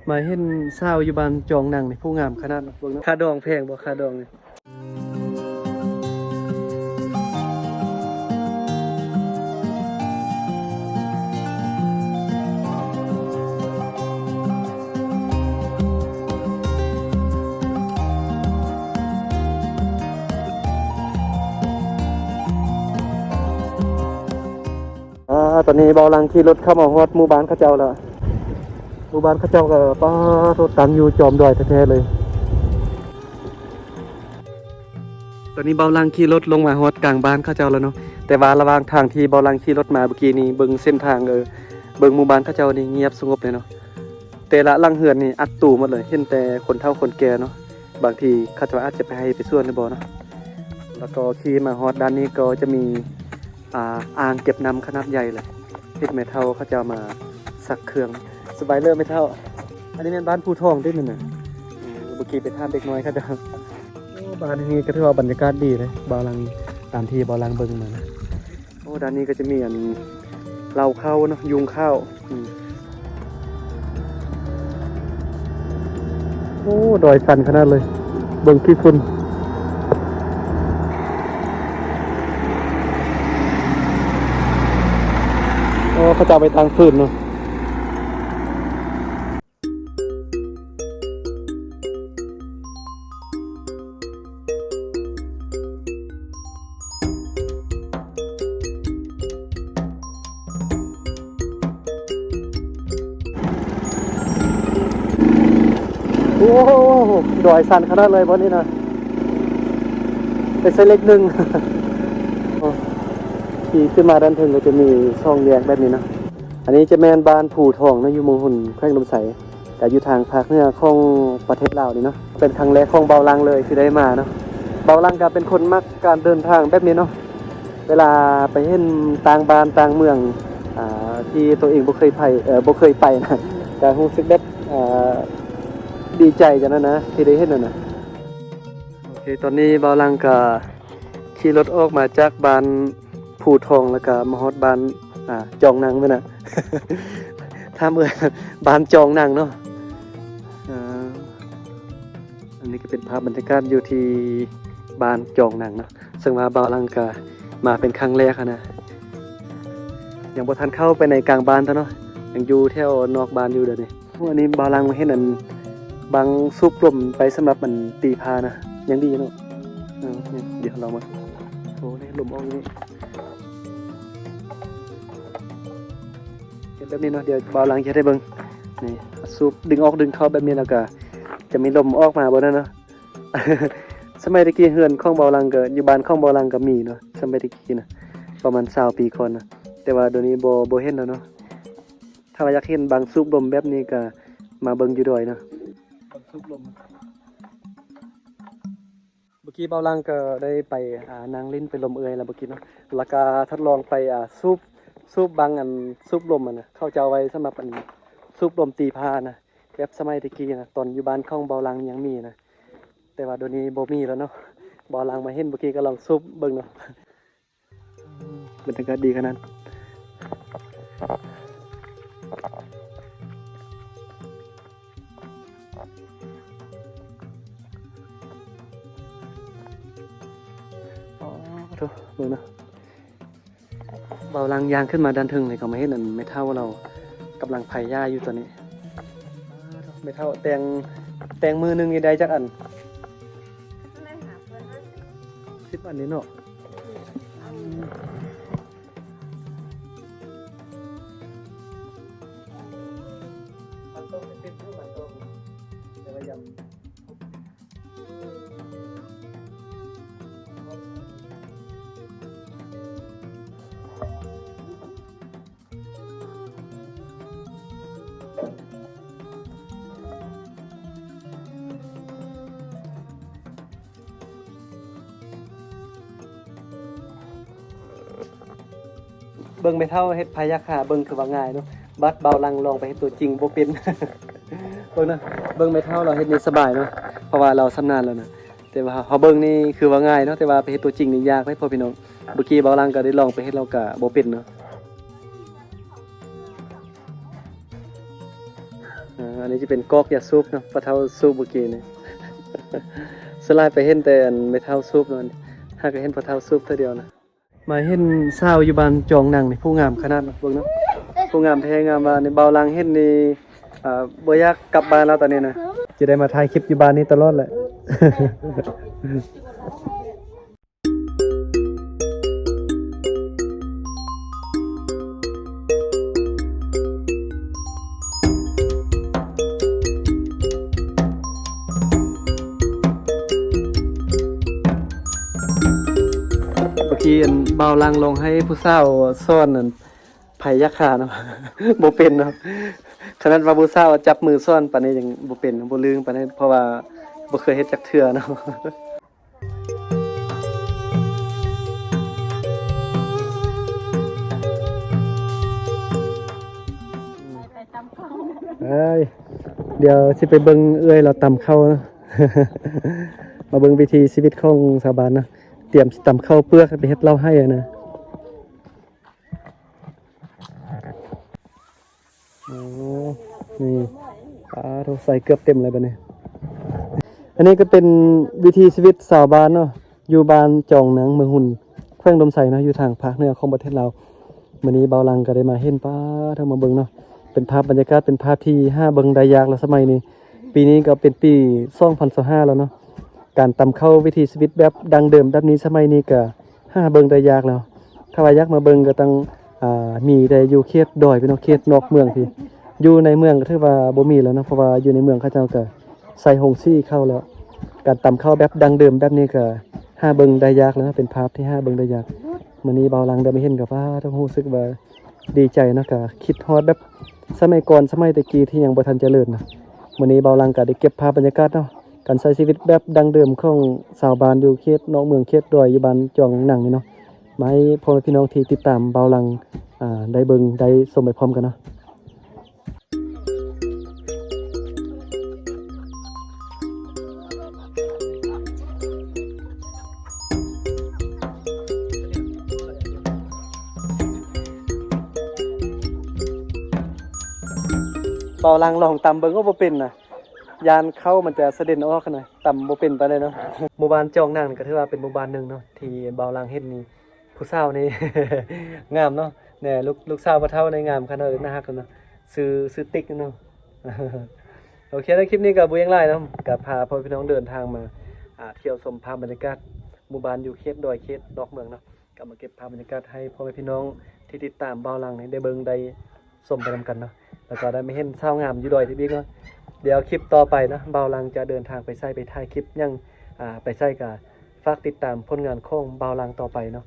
ມາເຫັນສາວຢູ່ບ້ານຈອງນັ່ງນີ້ ຜູ້ງາມຂະໜາດ ເບິ່ງເນາະ. ຄ່າດອງແພງບໍ່? ຄ່າດອງນີ້. ອາ ຕອນນີ້ບ່າວຫຼັງຂີ່ລົດເຂົ້າມາຮອດໝູ່ບ້ານເຂົາເຈົ້າແລ້ວ. ໝູ່ບ້ານເຂົາເຈົ້າກໍ ປາໂທ ຕັ້ງຢູ່ຈອມດອຍແທ້ໆເລີຍ. ຕອນນີ້ບ່າວຫຼັງຂີ່ລົດລົງມາຮອດກາງບ້ານເຂົາເຈົ້າແລ້ວເນາະ, ແຕ່ວ່າລະຫວ່າງທາງທີ່ບ່າວຫຼັງຂີ່ລົດມາເມື່ອກີ້ນີ້ ເບິ່ງເສັ້ນທາງ ເອີ ເບິ່ງໝູ່ບ້ານເຂົາເຈົ້ານີ້ງຽບສະຫງົບເລີຍເນາະ. ແຕ່ລະຫຼັງເຮືອນນີ້ອັດຕູໝົດເລີຍ, ເຫັນແຕ່ຄົນເຖົ້າຄົນແກ່ເນາະ. ບາງທີເຂົາເຈົ້າອາດຈະໄປໄຮ່ໄປສວນຫຼືບໍ່ເນາະ. ແລ້ວກໍຂີ່ມາຮອດດ້ານນີ້ກໍຈະມີ ອ່າ ອ່າງເກັບນ້ຳຂະໜາດໃຫຍ່ເລີຍ, ເຫັນແມ່ເຖົ້າເຂົາເຈົ້າມາຊັກເຄື່ອງ. ສະບາຍເລີແມ່ເຖົ້າ. ອັນນີ້ແມ່ນບ້ານພູທອງເດ້ນີ້ນະ. ເມື່ອກີ້ໄປຖາມເດັກນ້ອຍເຂົາເຈົ້າ. ໂອ້ ບ້ານແຫ່ງນີ້ກໍຖືວ່າບັນຍາກາດດີເດ້ ບ່າວຫຼັງ, ຕາມທີ່ບ່າວຫຼັງເບິ່ງມານະ. ໂອ້ ດ້ານນີ້ກໍຈະມີອັນເລົ້າເຂົ້າເນາະ, ຍຸງເຂົ້າ. ອືມ ໂອ້ ດອຍຊັນຂະໜາດເລີຍ, ເບິ່ງຂີ້ຝຸ່ນ. ໂອ້ ເຂົາເຈົ້າໄປຕາງຟືນເນາະ. ໂອ້ໂຫ ດອຍຊັນຂະໜາດເລີຍບ່ອນນີ້ນະ, ໄປໃສ່ເລກໜຶ່ງ. ໂອ້ ຂີ່ຂຶ້ນມາດ້ານເທິງກໍຈະມີສອງແຍກແບບນີ້ນະ. ອັນນີ້ຈະແມ່ນບ້ານພູທອງເນາະ, ຢູ່ເມືອງຮຸນ ແຂວງອຸດົມໄຊ. ກໍຢູ່ທາງພາກເໜືອຂອງປະເທດລາວນີ້ເນາະ, ເປັນຄັ້ງແລກຂອງບ່າວຫຼັງເລີຍທີ່ໄດ້ມາເນາະ. ບ່າວຫຼັງກໍເປັນຄົນມັກການເດີນທາງແບບນີ້ເນາະ, ເວລາໄປເຫັນຕ່າງບ້ານຕ່າງເມືອງ ອ່າ ທີ່ຕົວເອງບໍ່ເຄີຍໄປ ເອີ ບໍ່ເຄີຍໄປນະ ກໍຮູ້ສຶກແບບ ອ່າ ດີໃຈຈັ່ງນັ້ນນະ ທີ່ໄດ້ເຫັນນັ້ນນະ. ໂອເຄ ຕອນນີ້ບ່າວຫຼັງກໍຂີ່ລົດອອກມາຈາກບ້ານ ພູທອງ ແລ້ວກະມາຮອດບ້ານ ອ່າ ຈອງນັ່ງແມ່ນນະ. ຖາມເອີຍ ບ້ານຈອງນັ່ງເນາະ. ເອີ ອັນນີ້ກໍເປັນພາບບັນຍາກາດຢູ່ທີ່ບ້ານຈອງນັ່ງເນາະ, ເຊິ່ງວ່າບ່າວຫຼັງກະມາເປັນຄັ້ງແລກຫັ້ນນະ. ຍັງບໍ່ທັນເຂົ້າໄປໃນກາງບ້ານເທື່ອເນາະ, ຍັງຢູ່ແຖວນອກບ້ານຢູ່ດຽວນີ້. ໂອ້ ອັນນີ້ບ່າວຫຼັງມາເຫັນອັນບັງສູບລົມໄປສຳລັບອັນຕີພ້ານະ, ຍັງດີເນາະ. ເອີ ດຽວລອງເບິ່ງ. ໂອ້ ນີ້ລົມອອກນີ້ ເຮັດແບບນີ້ເນາະ, ດຽວບ່າວຫຼັງຈະເຮັດໃຫ້ເບິ່ງ. ນີ້ ສູບ ດຶງອອກດຶງເຂົ້າແບບນີ້ ແລ້ວກະຈະມີລົມອອກມາແບບນັ້ນເນາະ. ສະໄໝແຕ່ກີ້ເຮືອນຂອງບ່າວຫຼັງກໍ ຢູ່ບ້ານຂອງບ່າວຫຼັງກໍມີເນາະ, ສະໄໝແຕ່ກີ້ນະ ປະມານຊາວປີກ່ອນນະ. ແຕ່ວ່າດຽວນີ້ບໍ່ ບໍ່ເຫັນແລ້ວເນາະ. ຖ້າວ່າຢາກເຫັນບັງສູບລົມແບບນີ້ກໍມາເບິ່ງຢູ່ດອຍເນາະ, ບັງສູບລົມ. ເມື່ອກີ້ບ່າວຫຼັງກໍໄດ້ໄປ ອ່າ ນັ່ງຫຼິ້ນໄປລົມເອືອຍແລ້ວເມື່ອກີ້ເນາະ, ແລ້ວກໍທົດລອງໄປ ອ່າ ສູບ ສູບບັງອັນສູບລົມຫັ້ນນະ, ເຂົາເຈົ້າໄວ້ສຳລັບອັນສູບລົມຕີພ້ານະ, ແບບສະໄໝແຕ່ກີ້ນະ, ຕອນຢູ່ບ້ານຂອງບ່າວຫຼັງຍັງມີນະ, ແຕ່ວ່າດຽວນີ້ບໍ່ມີແລ້ວເນາະ. ບ່າວຫຼັງມາເຫັນເມື່ອກີ້ກໍລອງສູບເບິ່ງເນາະ. ບັນຍາກາດດີຂະໜາດ. ອໍ ໂທ້ ເບິ່ງເນາະ. ບ່າວຫຼັງຍ່າງຂຶ້ນມາດ້ານເທິງເລີຍ ກໍມາເຫັນອັນແມ່ເຖົ້າລາວກຳລັງໄຖຫຍ້າຢູ່ຕອນນີ້. ແມ່ເຖົ້າແຕ່ງ ແຕ່ງມື້ໜຶ່ງນີ້ໄດ້ຈັກອັນ? ສິບອັນນີ້ເນາະ. ມັນຕ້ອງເປັນເສັ້ນຢູ່ ມັນຕ້ອງ ແຕ່ວ່າຍັງ ເບິ່ງແມ່ເຖົ້າເຮັດພາຍັກຫາເບິ່ງຄືວ່າງ່າຍເນາະ, ບັດບ່າວຫຼັງລອງໄປເຮັດຕົວຈິງບໍ່ເປັນ. ເບິ່ງນະ ເບິ່ງແມ່ເຖົ້າລາວເຮັດນີ້ສະບາຍເນາະ ເພາະວ່າລາວຊຳນານແລ້ວນະ, ແຕ່ວ່າເຮົາເບິ່ງນີ້ຄືວ່າງ່າຍເນາະ, ແຕ່ວ່າໄປເຮັດຕົວຈິງນີ້ຍາກເດ້ພໍ່ພີ່ນ້ອງ. ເມື່ອກີ້ບ່າວຫຼັງກໍໄດ້ລອງໄປເຮັດແລ້ວກໍບໍ່ເປັນເນາະ. ເອີ ອັນນີ້ຈະເປັນກອກຢາສູບເນາະ ພໍ່ເຖົ້າສູບເມື່ອກີ້ນີ້. ສ່ວນຫຼາຍໄປເຫັນແຕ່ອັນແມ່ເຖົ້າສູບເນາະ ຫາກະເຫັນພໍ່ເຖົ້າສູບເທື່ອດຽວນະ. ມາເຫັນສາວຢູ່ບ້ານຈອງໜັງນີ້ ຜູ້ງາມຂະໜາດເນາະ ເບິ່ງເນາະ ຜູ້ງາມແທ້ງາມວ່ານີ້. ບ່າວຫຼັງເຫັນນີ້ ອ່າ ບໍ່ຢາກກັບບ້ານແລ້ວຕອນນີ້ນະ ຈະໄດ້ມາຖ່າຍຄລິບຢູ່ບ້ານນີ້ຕະຫຼອດແຫຼະ. ເມື່ອກີ້ອັນບ່າວຫຼັງລອງໃຫ້ຜູ້ສາວສອນອັນ ໄພຍັກຂາເນາະ ບໍ່ເປັນເນາະ. ຂະໜາດວ່າຜູ້ສາວຈັບມືສອນປານນີ້ຍັງບໍ່ເປັນ ບໍ່ລື່ງປານນີ້ ເພາະວ່າບໍ່ເຄີຍເຮັດຈັກເທື່ອເນາະ. ດຽວຊິໄປເບິ່ງເອື້ອຍລາວຕຳເຂົ້າ ມາເບິ່ງວິຖີຊີວິດຂອງຊາວບ້ານເນາະ ຕຽມຊິຕຳເຂົ້າເປືອກໄປເຮັດເຫຼົ້າໄຮ່ຫັ້ນນະ. ໂອ້ ນີ້ ປາໂທ້ ໃສ່ເກືອບເຕັມເລີຍບັດນີ້. ອັນນີ້ກໍເປັນວິຖີຊີວິດຊາວບ້ານເນາະ ຢູ່ບ້ານຈອງໜັງ ເມືອງຮຸນ ແຂວງອຸດົມໄຊເນາະ ຢູ່ທາງພາກເໜືອຂອງປະເທດລາວ. ມື້ນີ້ບ່າວຫຼັງກໍໄດ້ມາເຫັນ ປາໂທ້ ມາເບິ່ງເນາະ ເປັນພາບບັນຍາກາດ ເປັນພາບທີ່ຫາເບິ່ງໄດ້ຍາກແລ້ວສະໄໝນີ້. ປີນີ້ກໍເປັນປີສອງພັນຊາວຫ້າແລ້ວເນາະ ການຕຳເຂົ້າວິຖີຊີວິດແບບດັ້ງເດີມແບບນີ້ສະໄໝນີ້ກໍ ຫາເບິ່ງໄດ້ຍາກແລ້ວ. ຖ້າວ່າຢາກມາເບິ່ງກໍຕ້ອງ ອ່າ ມີແຕ່ຢູ່ເຂດດອຍພີ່ນ້ອງ ເຂດນອກເມືອງພີ້. ຢູ່ໃນເມືອງກໍຖືວ່າບໍ່ມີແລ້ວເນາະ ເພາະວ່າຢູ່ໃນເມືອງເຂົາເຈົ້າກໍໃສ່ໂຮງສີເຂົ້າແລ້ວ. ການຕຳເຂົ້າແບບດັ້ງເດີມແບບນີ້ກໍຫາເບິ່ງໄດ້ຍາກແລ້ວເນາະ ເປັນພາບທີ່ຫາເບິ່ງໄດ້ຍາກ. ມື້ນີ້ບ່າວຫຼັງໄດ້ມາເຫັນກໍ ປາໂທ້ ຮູ້ສຶກວ່າ ດີໃຈເນາະ ກະຄິດຮອດແບບສະໄໝກ່ອນ ສະໄໝແຕ່ກີ້ທີ່ຍັງບໍ່ທັນຈະເລີນນະ. ມື້ນີ້ບ່າວຫຼັງກະໄດ້ເກັບພາບບັນຍາກາດເນາະ ການໃຊ້ຊີວິດແບບດັ້ງເດີມຂອງຊາວບ້ານຢູ່ເຂດນອກເມືອງ ເຂດດອຍ ຢູ່ບ້ານຈອງໜັງນີ້ເນາະ ມາໃຫ້ພໍ່ແມ່ພີ່ນ້ອງທີ່ຕິດຕາມບ່າວຫຼັງ ອ່າ ໄດ້ເບິ່ງໄດ້ຊົມໄປພ້ອມກັນເນາະ. ບ່າວຫຼັງລອງຕຳເບິ່ງ ໂອ້ ບໍ່ເປັນນະ ຢ້ານເຂົ້າມັນຈະສະເດັນອອກນະ ຕຳບໍ່ເປັນປານໃດເນາະ. ໝູ່ບ້ານຈອງໜັງນີ້ກໍຖືວ່າເປັນໝູ່ບ້ານໜຶ່ງເນາະ ທີ່ບ່າວຫຼັງເຫັນນີ້ ຜູ້ສາວນີ້ ງາມເນາະ ແນ່ ລູກ ລູກສາວພໍ່ເຖົ້ານີ້ງາມຂະໜາດ ໜ້າຮັກເນາະ ຊື່ ຊື່ຕິກເນາະ. ໂອເຄເນາະ ຄລິບນີ້ກໍບໍ່ຫຍັງຫຼາຍເນາະ ກໍພາພໍ່ແມ່ພີ່ນ້ອງເດີນທາງມາ ອ່າ ທ່ຽວຊົມພາບບັນຍາກາດໝູ່ບ້ານຢູ່ເຂດດອຍ ເຂດນອກເມືອງເນາະ ກໍມາເກັບພາບບັນຍາກາດໃຫ້ພໍ່ແມ່ພີ່ນ້ອງທີ່ຕິດຕາມບ່າວຫຼັງນີ້ໄດ້ເບິ່ງໄດ້ຊົມໄປນຳກັນເນາະ ແລ້ວກໍໄດ້ມາເຫັນສາວງາມຢູ່ດອຍທີ່ອີກເນາະ. ດຽວຄລິບຕໍ່ໄປເນາະ ບ່າວຫຼັງຈະເດີນທາງໄປໃສ ໄປຖ່າຍຄລິບຫຍັງ ອ່າ ໄປໃສ ກໍຝາກຕິດຕາມຜົນງານຂອງບ່າວຫຼັງຕໍ່ໄປເນາະ.